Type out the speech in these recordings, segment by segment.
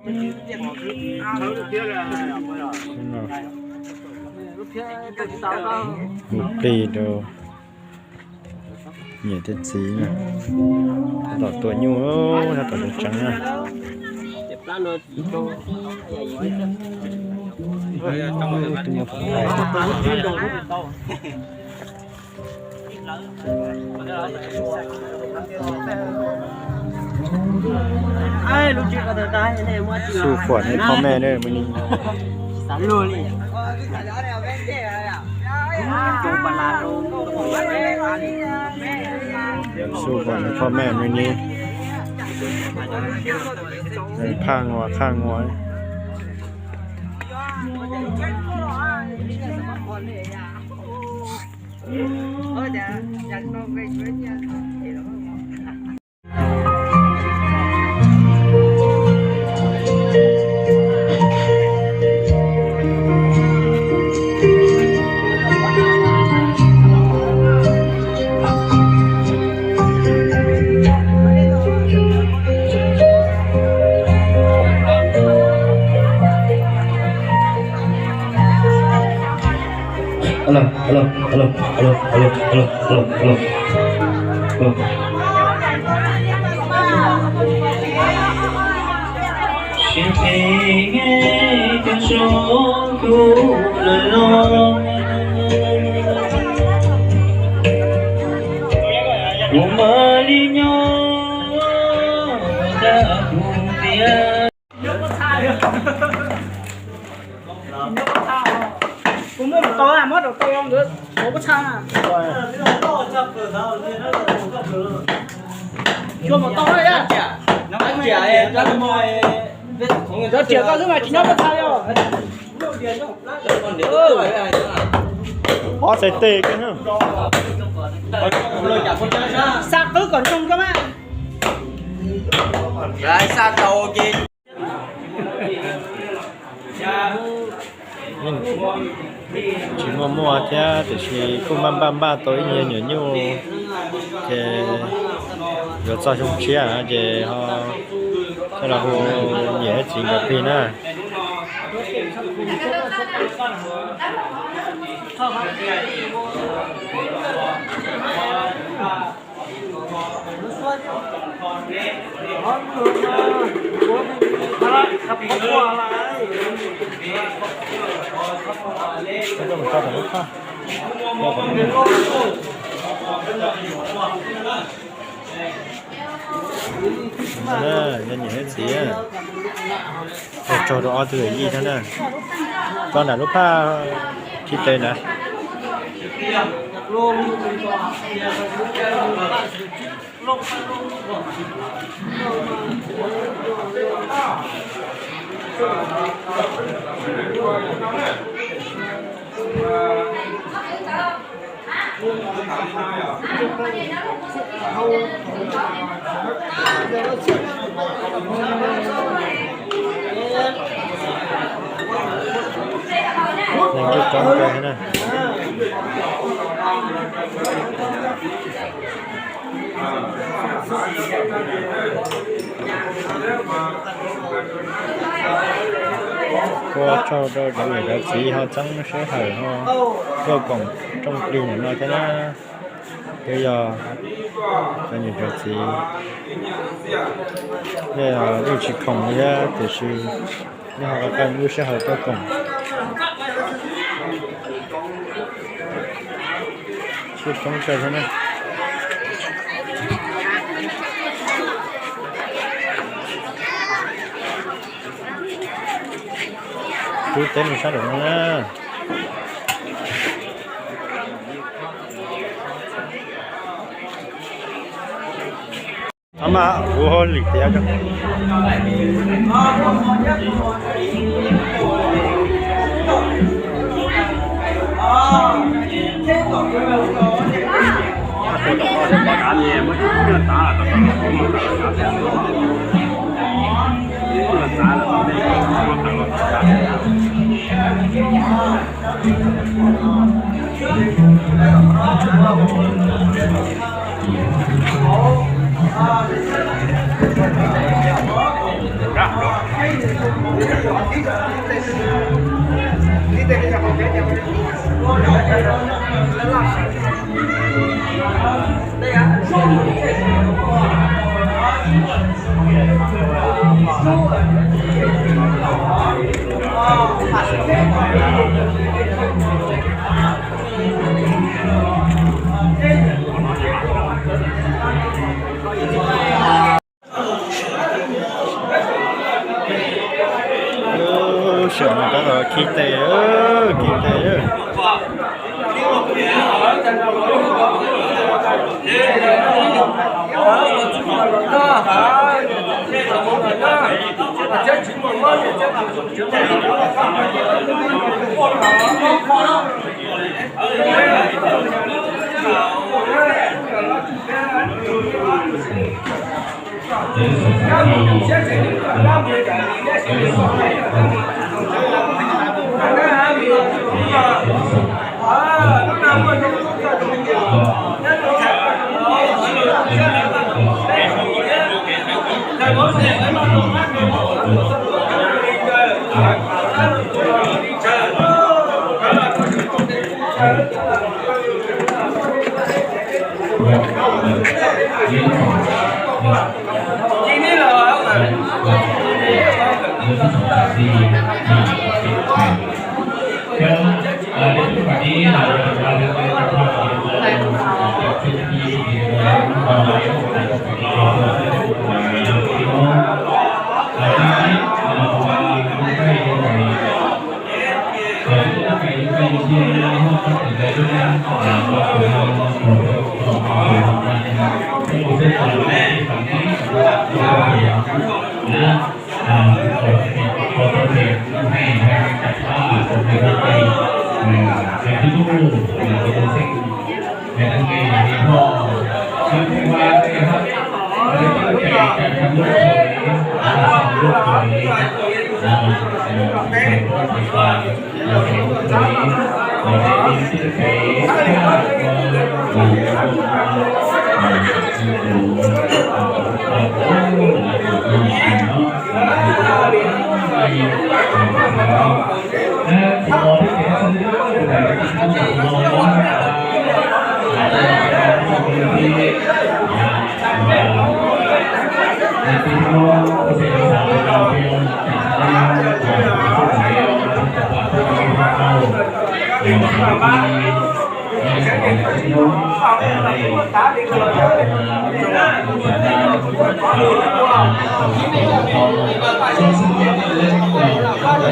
ໝູ່ປີໂດ ເຫຍເຕັດສີນະ ດອກຕົວຢູ່ ໂອ້ ດອກຕົວຈັງນະ. ສູ້ຂວັນໃຫ້ພໍ່ແມ່ເດີມື້ນີ້ ສູ້ຂວັນໃຫ້ພໍ່ແມ່ມື້ນີ້ ເອີ ຂ້າງົວ ຂ້າງົວ. ອໍ ໃສ່ເຕະກັນເນາະ ສາກຄືກ່ອນຈົງຈະມາ ໄດ້ສາກເຂົາໂອເຄ. ອືມ ຊິມົວໆແທ້ ແຕ່ຊິກຸ້ມບ້ານໆໂຕອີ່ຫຍັງຢູ່ ແຕ່ເດີຊອກຊົງເຊຍເນາະ ເຈເຮົາ ສຳລັບຜູ້ເຫຍເຮັດສິງກັບພີນະ. ເອີ ເງິນຢູ່ເຮັດເສຍ ໂອ້ ໂຈໂດອອເທື່ອອີກເທົ່ານັ້ນ ຕອນນັ້ນລູກຄ້າຄິດເລີຍນະ. Qua trâu đôi đuổi đá chỉ họ trắng sẽ hở ho. Vô cổng trong đi nữa nói thế na. Thế giờ cho nhìn đá chỉ. Đây là đôi chỉ cổng nhá, để sư. Nê họa găt găn gu sĕ hău tơ kông. Sĕ tông sĕ thoi nê. Gu têng sĕ đô̆ nê. Ama, gu hô lĭ tiê chong. ໂອ້ ສຽງມັນກໍຂີ້ເຕະເດີ ຂີ້ເຕະເດີ.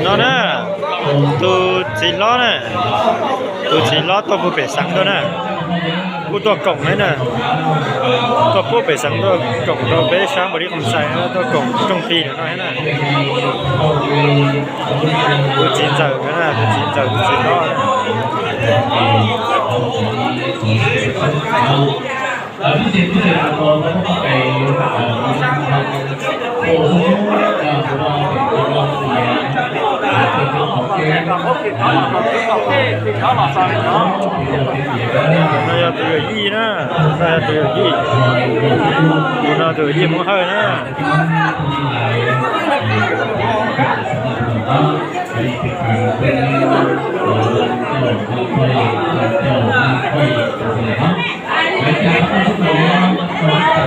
Đó nè, tụi chín ló nè, tụi chín ló tôi vừa phải sẵn đó nè. Cú tua cổng đấy nè. Tua cú phải sẵn tua cổng tua bé sáng mà đi không xài nữa, tua cổng công ty nữa nói nè. Cú chín giờ nữa nè, cú chín giờ, cú chín ló nè. Nà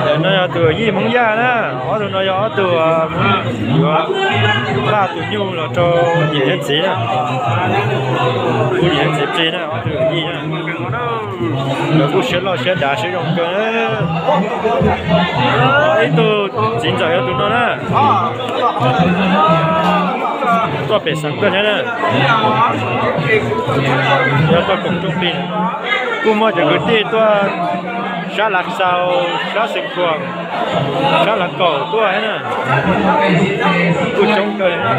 เดี๋ยวน้อยเอาตัวยี่มงยานะ เอาตัวน้อยเอาตัว มึง หรือว่า ล่าตัวยูเราจะยิงเห็นสีนะ กูยิงเห็นสีจีนะ เอาตัวยี่นะ เดี๋ยวกูเช็ดรอดเช็ดด่าเช็ดยองเกิน ไอ้ตัวจีนจ่ายเอาตัวน้อยนะ ตัวเป็ดสังเกินนะ เดี๋ยวตัวกงจุ้งปีน กูมาจากพื้นที่ตัวชาหลักเซา ชาสิงห์ขวาง ชาหลักเก่าตัวนั้นน่ะ กูจงเกินนะ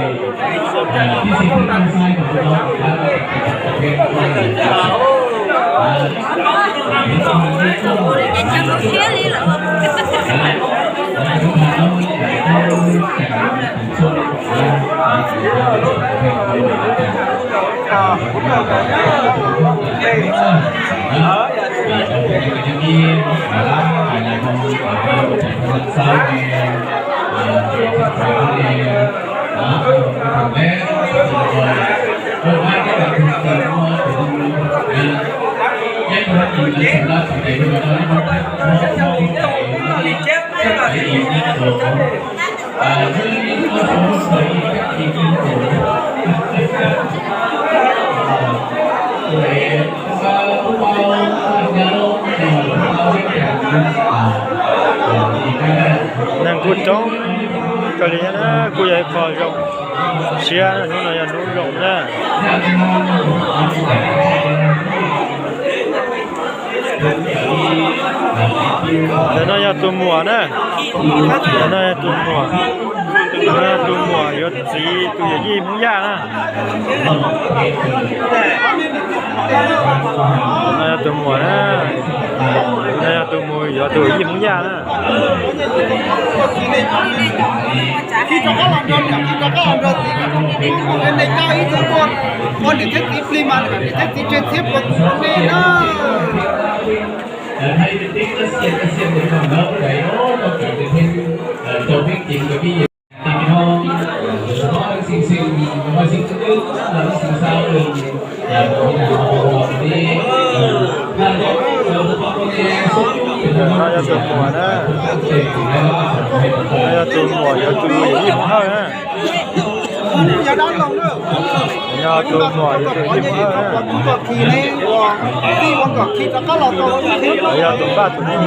Halo. ນັ່ງກູຈ້ອງກະເລຍນະ ກູຢາກໃຫ້ພໍ່ຈົ່ງເຊຍນະ ໜູນາຍານູຈົ່ງນະ. ແລ້ວນ້ອຍຍາຕູມົວນະ ແລ້ວນ້ອຍຍາຕູມົວ ນ້ອຍຍາຕູມົວ ຍົດສີ ຕູຢາຢີ່ ມຸງຢານະ. ນາຍາຕູມົວນະ ນາຍາຕູມົວ ຢູ່ຕູຢີ່ມຸງຢານະ. ນາຍາຕູມົວນະ ນາຍາຕູມົວ ຢູ່ຕູຢີ່ມຸງຢານະ. ນາຍາຕູມົວ ຢູ່ຕູຢີ່ມຸງຢານະ. ນາຍາຕູປ້າຕູນີ້.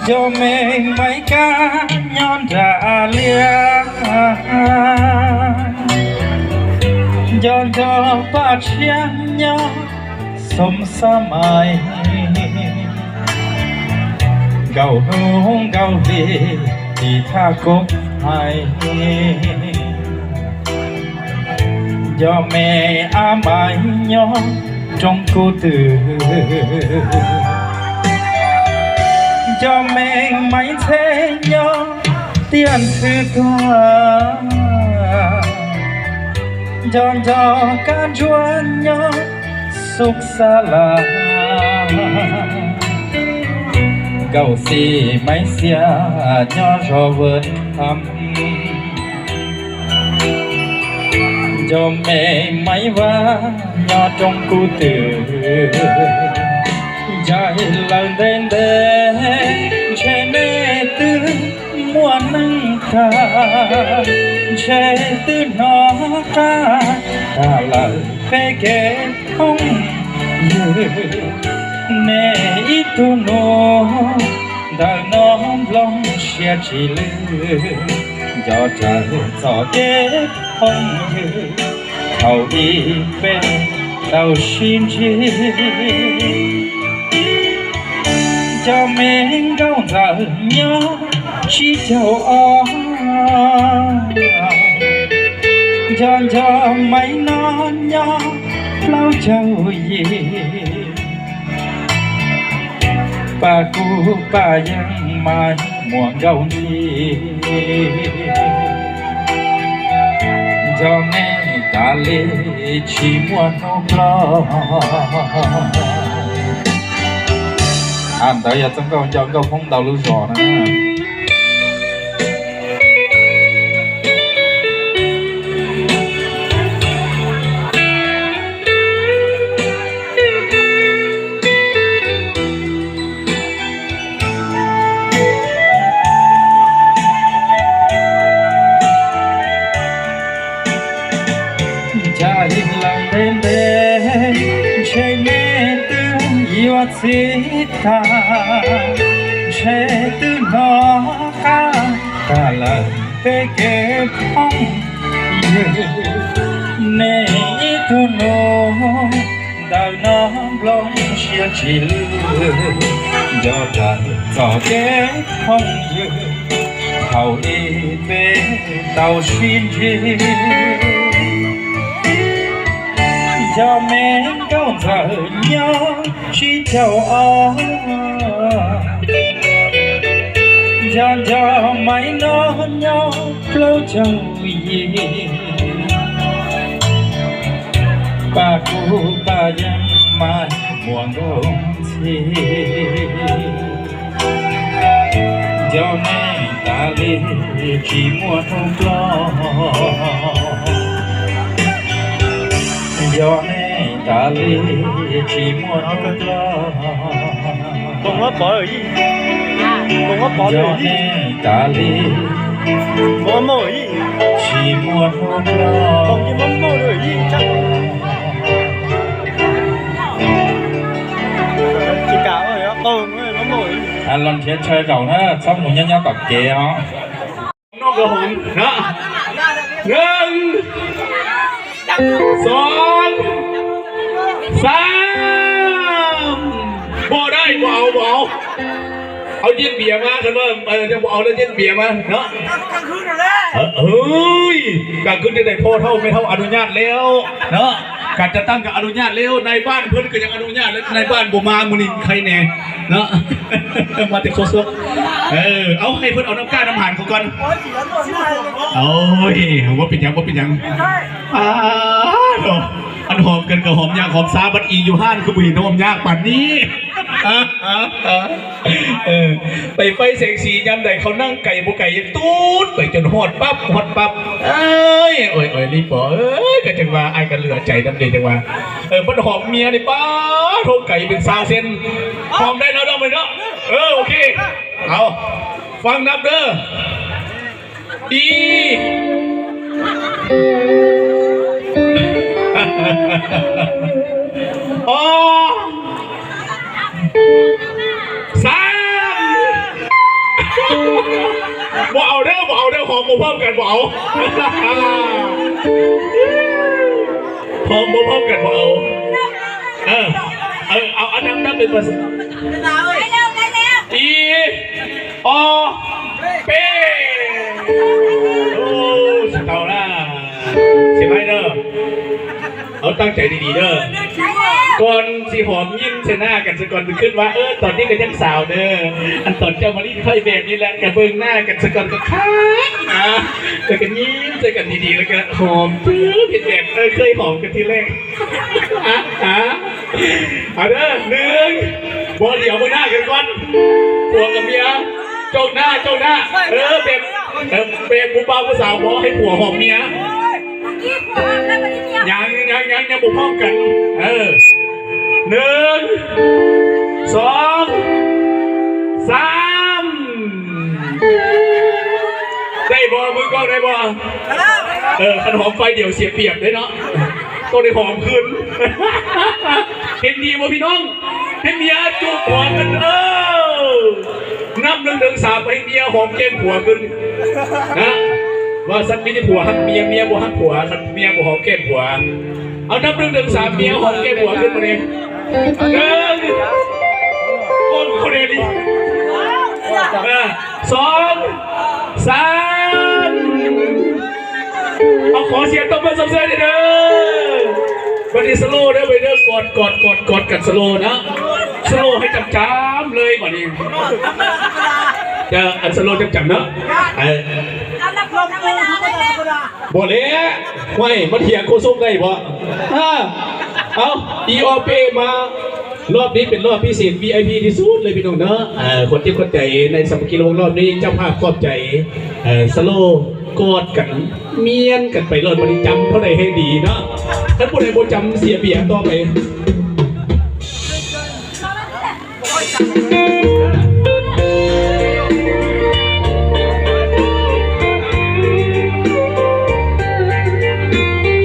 ယွၤမႄႈမႆႈၵႃႈ ယွၼ်းတႃႇလႅၼ် ယွၼ်းတေႃႇပႃးၶျႅၼ်း ယွၼ်းသူမ်သၢမ်ႁႆႈ ၵဝ်ႈၼုင်ႈၵဝ်ႈလီ တီႈထႃႈၵူၵ်းႁႆႈ ယွၼ်းမႄႈဢႃးမၢႆ ယွၼ်း တွင်းၵူႈတိုဝ်ႉ ယွၼ်းမႄႈမႆႈသႄႈ ယွၼ်းတဵၼ်းသိုဝ်ႈတႃႇ ယွၼ်း ယွၼ်းၵၢၼ်ယွၼ်း ယွၼ်းသုၵ်ႉသႃႇလႃႇ ၵဝ်ႈသီႇမႆႈသႅၼ် ယွၼ်းၸေႃႇဝိူၼ်ႇၶမ်း ယွၼ်းမႄႈမႆႈဝႃႈ ယွၼ်းတွင်းၵူႈတိုဝ်ႉ ယႂ်ႇလႂ်တဵၼ်းတဵၼ်း ၸႄႈၼႄႈတိုဝ်း မူၼ်ႈၼင်ႇၶႃႈ ၸႄႈတိုဝ်းၼေႃႈၶႃႈ တႃႇလႂ်ပေႉၵႄႈၽွင်းယိူဝ်ႈ ၼႄဢီးတူႈၼူ တႂ်ႈၼွမ်လွင်ႈသျႄးၸီႇလိုဝ်ႈ ယေႃးတႃႇၸေႃႇၵႄႈၽွင်းယိူဝ်ႈ ၶဝ်ဢီးပႄႇ တဝ်ႈသျိၼ်းၸီး ၸဝ်ႈမႄႈၵဝ်ႇၸႂ်ၺေႃး သီႇၸဝ်ႈဢေႃႈ ၸဝ်ႈ ၸဝ်ႈမႆႈၼေႃႈၺေႃး ၽြႃးၸဝ်ႈယိင်း ပႃႈၵူႈပႃႈယင်းမႆႈ မွင်ၵဝ်ႇသီႇ ၸဝ်ႈမႄႈတႃႇလီ ၶီႈမူၼ်ႈၼူၵ်ႉလေႃး ဢၼ်တႃႇယႃႇၸမ်ၵဝ်ႇ ၸဝ်ႈၵဝ်ႇၽွင်းတဝ်ႈလူးၸေႃႇၼႃႇ။ ၸႂ်လင်တဵၼ်းတဵၼ်း ၸႂ်မႄႈတိုၼ်းယွတ်ႈသီႇတႃႇ ၸႂ်တိုၼ်းၼေႃႈၶႃႈ တႃႇလႂ်ပေႉၵႄႈၽွင်းယိူဝ်ႈ ၼႄဢီးတူႈၼူ တႂ်ႈၼွမ်လွင်ႈသျႄးၸီႇလိုဝ်ႈ ယေႃးတႃႇၸေႃႇၵႄႈၽွင်းယိူဝ်ႈ ၶဝ်ဢီးပႄႇတဝ်ႈသျိၼ်းၸီး ၸဝ်ႈမႄႈၵဝ်ႇၸႂ်ၺေႃး သီႇၸဝ်ႈဢေႃႈ ယွၼ်း ယွၼ်းမႆႈၼေႃႈၺေႃး ၽြႃးၸဝ်ႈယိင်း ပႃႈၵူႈပႃႈယင်းမႆႈ မွင်ၵဝ်ႇသီႇ ၸဝ်ႈၼႄႈ ຕາລີຂີ້ມວນຫົກລໍ້ ຍໍແນ່ຕາລີຂີ້ມວນຫົກລໍ້ ບໍ່ມາປໍເອີຍ ບໍ່ມາປໍເອີຍ ຍໍແນ່ຕາລີບໍ່ມາໂມ້ເອີຍ ຂີ້ມວນຫົກລໍ້ ບໍ່ມາໂມ້ເອີຍ ຈັກ ຊິກາເອີຍ ເອີຍ ມາໂມ້ເອີຍ ອາລອນທຽນໄຊເກົ່ານະ ຊອບໝູຍ່າຍາປາກແກເນາະ. ນ້ອງກະຫອມເນາະ ໜຶ່ງ ສອງ ສາມ ບໍ່ໄດ້ ບໍ່ເອົາ ບໍ່ເອົາ ເອົາເຢັນເບຍມາ ຄັນວ່າ ເອີ ຈະບໍ່ເອົາແລ້ວ ເຢັນເບຍມາເນາະ ກາງຄືນນັ້ນແຫຼະ ເອີ ເອີຍ ກາງຄືນຈັ່ງໃດ ພໍ່ເຖົ້າແມ່ເຖົ້າອະນຸຍາດແລ້ວເນາະ ການຈັດຕັ້ງກະອະນຸຍາດແລ້ວ ນາຍບ້ານເພິ່ນກະຍັງອະນຸຍາດ ແລະ ນາຍບ້ານບໍ່ມາມື້ນີ້ ໃຄແນ່ ເນາະ ມາແຕ່ໂຄສົກ ເອີ ເອົາ ໃຫ້ເພິ່ນເອົານ້ຳກ້ານ້ຳຫານເຂົາກ່ອນ ໂອ້ຍ ບໍ່ເປັນຫຍັງ ບໍ່ເປັນຫຍັງ ອາ ເນາະ ອັນຫອມກັນກະຫອມຍາກຫອມຊາ ບັດອີ່ຢູ່ຮ້ານຄືບໍ່ເຫັນຫອມຍາກປານນີ້ ເອີ ໄປໄຟແສງສີຍາມໃດ ເຂົານັ່ງໄກບໍ່ໄກ ຕູດໄປຈົນຮອດປັບ ຮອດປັບ ເອີຍ ໂອ້ຍ ໂອ້ຍ ລີ່ປໍເອີຍ ກະຈັ່ງວ່າ ອ້າຍກະເຫຼືອໃຈນຳເດ ຈັ່ງວ່າ ເອີ ມັນຫອມເມຍນີ້ ປາໂທ ໄກເປັນຊາວເຊັນ ຫອມໄດ້ເນາະ ນ້ອງເອີຍເນາະ ເອີ ໂອເຄ ເອົາ ຟັງນັບເດີ ອີ ອໍ ສາມ ບໍ່ເອົາເດີ ບໍ່ເອົາເດີ ຫອມບໍ່ພ້ອມກັນ ບໍ່ເອົາ ຫອມບໍ່ພ້ອມກັນ ບໍ່ເອົາ ເອີ ເອີ ເອົາ ເອົາ ນັບ ນັບເປັນພາສາ ອີ ອໍ ເປ້ ໂອ້ ສະເຕົາລາ ເສຍໄປເດີ ເອົາ ຕັ້ງໃຈດີໆເດີ ກ່ອນຊິຫອມຍິ້ມໃສ່ໜ້າກັນສາກ່ອນ ຄືຄິດວ່າ ເອີ ຕອນນີ້ກະຍັງສາວເດີ ອັນຕອນເຈົ້າມາລີ້ນຂ້ອຍແບບນີ້ແຫຼະ ກະເບິ່ງໜ້າກັນສາກ່ອນກະຄັກນະ ແລ້ວກະຍິ້ມໃສ່ກັນດີໆ ແລ້ວກະຫອມ ປຶບ ເຮັດແບບ ເອີ ເຄີຍຫອມກັນທີແລກ ອາ ອາ ເອົາເດີ ໜຶ່ງ ບໍ່ ດຽວເບິ່ງໜ້າກັນກ່ອນ ຜົວກັບເມຍ ຈ້ອງໜ້າ ຈ້ອງໜ້າ ເອີ ແບບ ເອີ ແບບຜູ້ບ່າວຜູ້ສາວ ບໍ່ໃຫ້ຜົວຫອມເມຍ ຍັງ ຍັງ ຍັງ ຍັງບໍ່ພ້ອມກັນ ເອີ ໜຶ່ງ ສອງ ສາມ ໄດ້ບໍ່? ມືກ້ອງໄດ້ບໍ່? ເອີ ຄັນຫອມຝ່າຍດຽວເສຍປຽບເດ້ເນາະ ຕ້ອງໄດ້ຫອມຄືນ ເຫັນດີບໍ່ພີ່ນ້ອງ? ໃຫ້ເມຍຈູບຫົວກັນເດີ ນັບໜຶ່ງເຖິງສາມ ໃຫ້ເມຍຫອມແກ້ມຜົວຂຶ້ນນະ ວ່າຊັ້ນ ມີແຕ່ຜົວຮັກເມຍ ເມຍບໍ່ຮັກຜົວ ຄັນເມຍບໍ່ຫອມແກ້ມຜົວ ເອົາ ນັບໜຶ່ງເຖິງສາມ ເມຍຫອມແກ້ມຜົວຂຶ້ນມານີ້ ໜຶ່ງ ໂອ້ຍ ຄົນເດນີ້ ເອີ ສອງ ສາມ ເອົາ ຂໍສຽງຕົບມືຊົມເຊີຍແດ່ເດີ ບັດນີ້ສະໂລເດີ ໄປເດີ ກອດ ກອດ ກອດ ກອດກັນສະໂລເນາະ ສະໂລໃຫ້ຈຳໆເລີຍບັດນີ້ ຈະ ອັນສະໂລຈຳໆເນາະ ເອີ ບໍ່ແລ້ວ ຫ້ວຍ ມາຖຽງໂຄສົກໄດ້ບໍ່? ອາ ເອົາ ອີອອເປ້ມາ ລອບນີ້ເປັນລອບພິເສດ ວີໄອພີ ທີ່ສຸດເລີຍພີ່ນ້ອງເນາະ ເອີ ຂອບຈິດຂອບໃຈໃນສາມັກຄີວົງ ລອບນີ້ເຈົ້າພາບຂອບໃຈ ເອີ ສະໂລ ກອດກັນ ມ້ຽນກັນໄປໂລດ ບັດນີ້ຈຳເທົ່າໃດແຮງດີເນາະ ຄັນຜູ້ໃດບໍ່ຈຳເສຍເບຍຕໍ່ໄປ.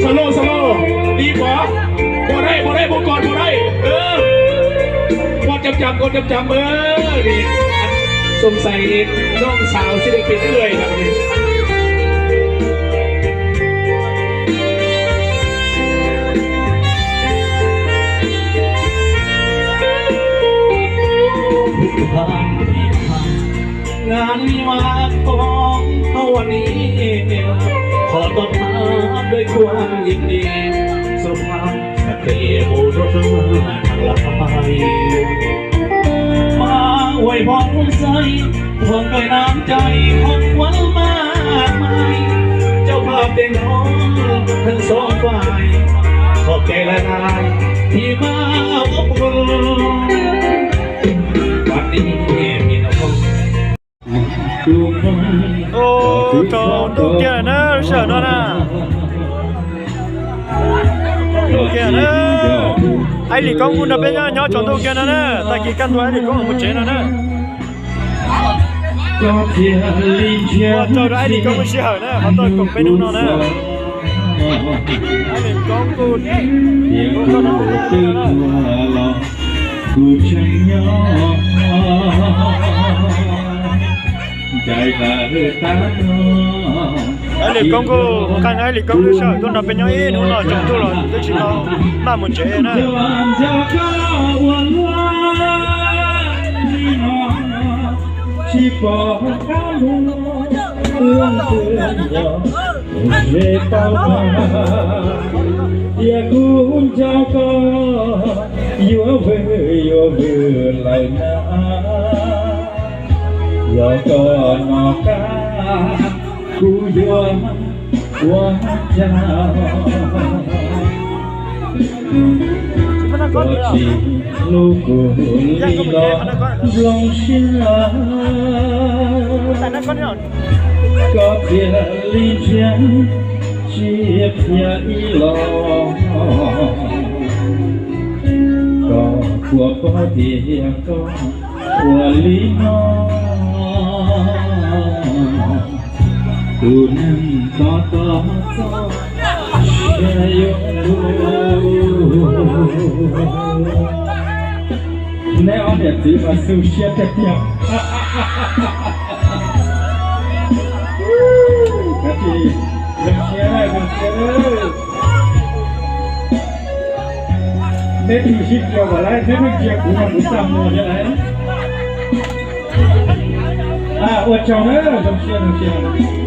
ສະໂລ ສະໂລ ດີກວ່າ ບໍ່ໄດ້ ບໍ່ໄດ້ ບໍ່ກອດ ບໍ່ໄດ້ ເອີ ກອດຈຳໆ ກອດຈຳໆ ເອີ ນີ້ ສົງໄສນ້ອງສາວຊິໄດ້ເປັນເອື້ອຍແລ້ວນີ້. ງານວິວາຂອງເຮົາວັນນີ້ ຂໍຕ້ອນຮັບດ້ວຍຄວາມຍິນດີ ສຸພາບສະຕຣີບຸລຸດທັງຫຼາຍ ມາອວຍພອນຮ່ວມໃສ ພ້ອມດ້ວຍນ້ຳໃຈຂອງຂວັນມາກມາຍ ເຈົ້າພາບແຕ່ງນ້ອງທັງສອງຝ່າຍ ຂອບໃຈຫຼາຍໆທີ່ມາອົບອຸ່ນ ບັດນີ້ພີ່ນ້ອງ Ô, chó đu kia nè, sợ nó nè. Đu kia nè. Ai lì con cũng đập bên nhau, nhau chó đu kia nè, nè. Ta chỉ căn đuổi ai lì con một chế nè, nè. Ủa, chó đuổi ai lì con một chế hở nè, họ tôi cũng bên đúng nó nè. Ai lì con cũng, cũng con nó cũng đu kia nè, nè. Ai lì con cô, khang ai lì con cô sợ, con đập bên nhau ít, nó nói chồng tôi là tôi chỉ có ba một chế nè. Nè, on nè, ti ma su sia te pia. Kati, gracias, gracias. Nè, tu si pia, voilà, nè, tu si pia, como está, mo, ya, eh. Ah, ocho, nè, gracias, gracias.